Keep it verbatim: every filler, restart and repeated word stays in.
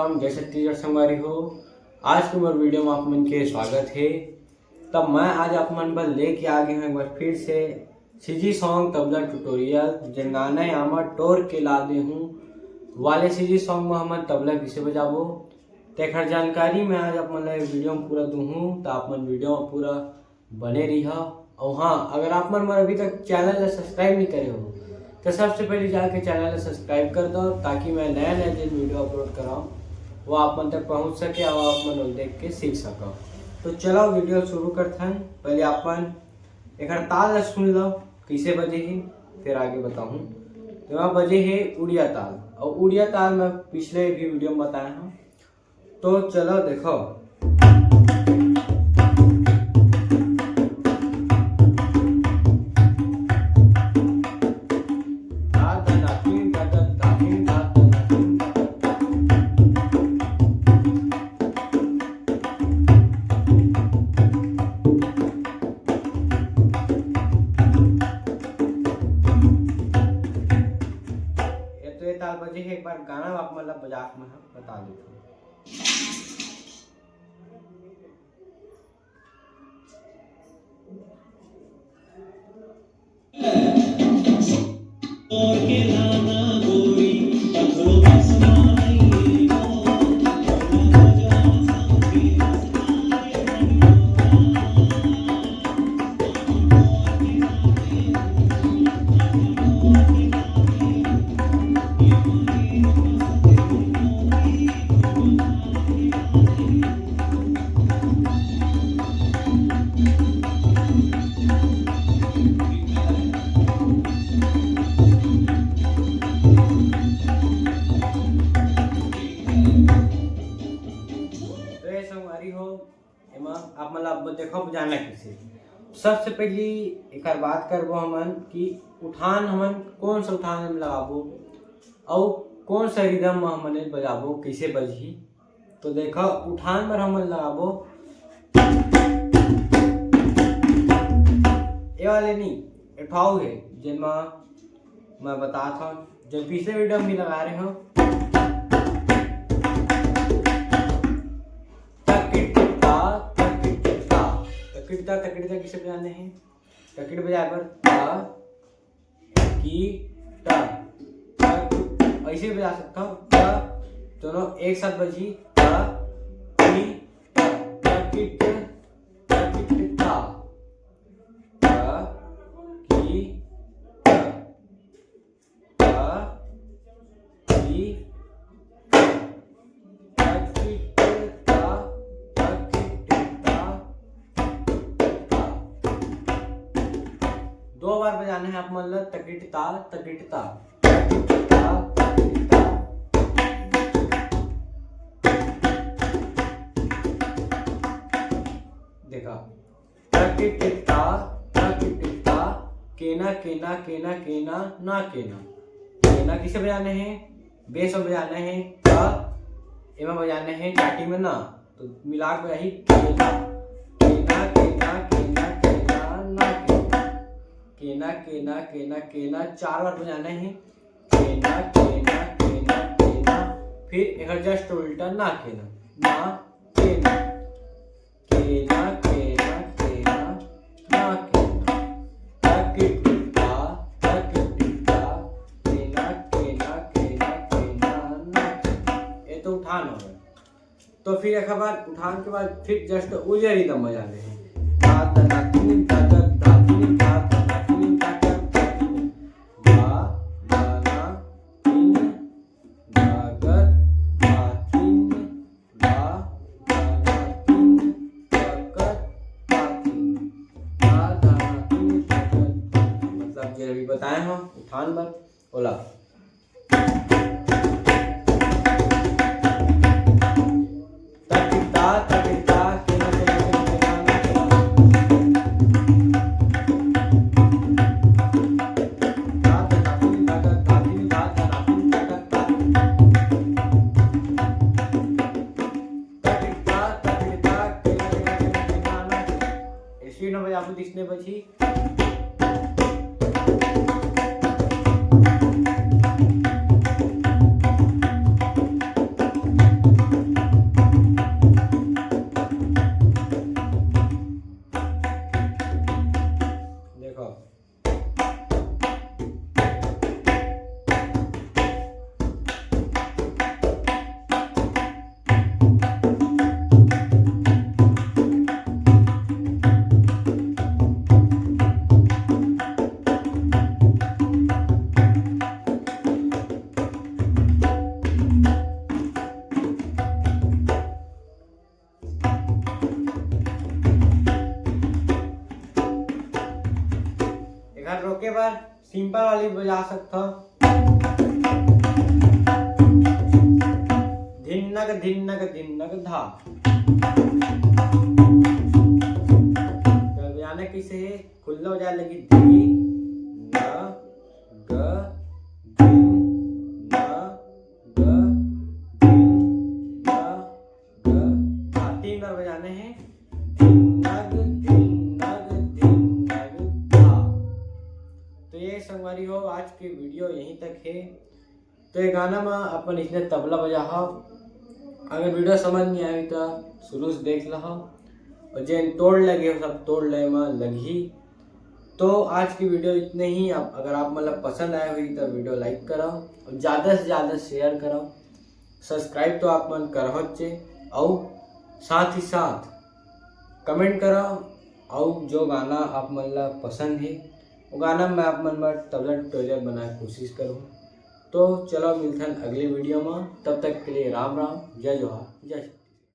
हम जय छत्तीसगढ़ संगवारी हो। आज के मोर वीडियो में आप मन के स्वागत हे। तब मैं आज आप मन बर लेके आ गए हूँ एक बार फिर से सीजी सॉन्ग तबला ट्यूटोरियल, जे गाना आमा टोर के ला दे हूँ वाले सीजी सॉन्ग में हमन तबला किसे बजाबो, तेखर जानकारी मैं आज आप मन ला ये वीडियो में पूरा दूहूँ, त आप मन वीडियो में पूरा बने रहिहा। और हाँ, अगर आप मन मोर अभी तक चैनल ला सब्सक्राइब नहीं करे हो, तो सबसे पहले जाके चैनल ला सब्सक्राइब कर दो, ताकि मैं नया नया जिन वीडियो अपलोड कराऊँ, वो आप मन तक पहुँच सके और आप मन वो देख के सीख सको। तो चलो वीडियो शुरू करथन। पहले आप मन एकर ताल ला सुन लो, कैसे बजे हे, फिर आगे बताऊँ। तो यहाँ बजे हे उड़िया ताल, और उड़िया ताल मैं पिछले भी वीडियो में बताया हूँ। तो चलो देखो। ये तो ये ताल बजे हे, एक बार गाना आप मन ला बजा के मैं बता देता हूँ। तो ये संगवारी हो, एमा आप मन ला अब देखो बजाना कैसे। सबसे पहली एकर बात करबो हमन कि उठान हमन कौन सा उठान में लगाबो, अउ कौन सा रिदम में हमन बजाबो, कैसे बजही। तो देखो, उठान बर हमन लगाबो ये वाले नहीं, उठाऊ है, जेमा मैं बतात हूँ, जो पिछले वीडियो में भी लगा रहे हो। तकिटता, तकिटता, तकिटता, तकिटता किसे बजाने हैं? तकिट बजाए बर ता, की, टा, टा, ऐसे बजा सकता हूँ। ता, दोनों एक साथ बजी, ता, की, टा, तकिट, तकिटता, ता, की, टा। ता, ती, ता। तकिट ता, तकिट ता, ता। दो बार बजाना है आप मन ला, तकिट ता, तकिट ता। तकिट ता, तकिट ता। देखा। तकिटता, तकिटता, केना, केना, केना, केना, ना केना। केना किसे बजाना है? बेस में बजाना है। ता, एमा बजाना है टाटी में ना। तो मिला के बजाही केना, केना, केना, केना, केना, ना केना। केना, केना, केना, केना, चार बार बजाना है। केना, केना, केना, केना, फिर एकर just उल्टा ना केना, ना केना। केना, केना, केना, ना केना। तकिटता, तकिटता, केना, केना, केना, केना, ना केना। ये तो उठान हो गया। तो फिर एक बार उठान के बाद फिर just उलिया रिदम बजा ले। धा, धा, धा, तीन, धा, धा, धा, तीन, धा, धा, धा, तीन, धा, धा, धा, तीन। धा, धा, ना, तीन, धा, धा, तीन, धा, धा, ना, तीन, धा, धा, तीन। धा, धा, ना, तीन, धा, धा, धा, तीन। मतलब जे अभी बताए हो उठान बर, ओला। स्पीड में बजाबो, इसने बजी। रोके बर सिंपल वाली बजा सकथव। धिन्नक धिन्नक धिन्नक धा। तो बजाना कइसे हे? खुल्ला बजाए लगही, धी, न, ग, धिन, न, ग, धिन, न, ग। हाँ, तीन बार बजाना हे। धिन्नक धिन्नक धिन्नक धा। तो ये संगवारी हो, आज के वीडियो यहीं तक हे। तो ये गाना में अपन इसने तबला बजाहव। अगर वीडियो समझ नहीं आए तो शुरू से देख लहव, और जेन तोड़ लगे हो, सब तोड़ ले में लगही। तो आज की वीडियो इतने ही। आप, अगर आप मन ला पसंद आए होही तो वीडियो like करव, और ज़्यादा से ज़्यादा शेयर करव। सब्सक्राइब तो आप मन करहच हे, अउ साथ ही साथ कमेंट करव, अउ जो गाना आप मन ला पसंद हे, वो गाना मैं आप मन बर तबला ट्यूटोरियल बनाए कोशिश करूँ। तो चलो, मिलथन अगले वीडियो में। तब तक के लिए राम राम, जय जोहार, जय छत्तीसगढ़।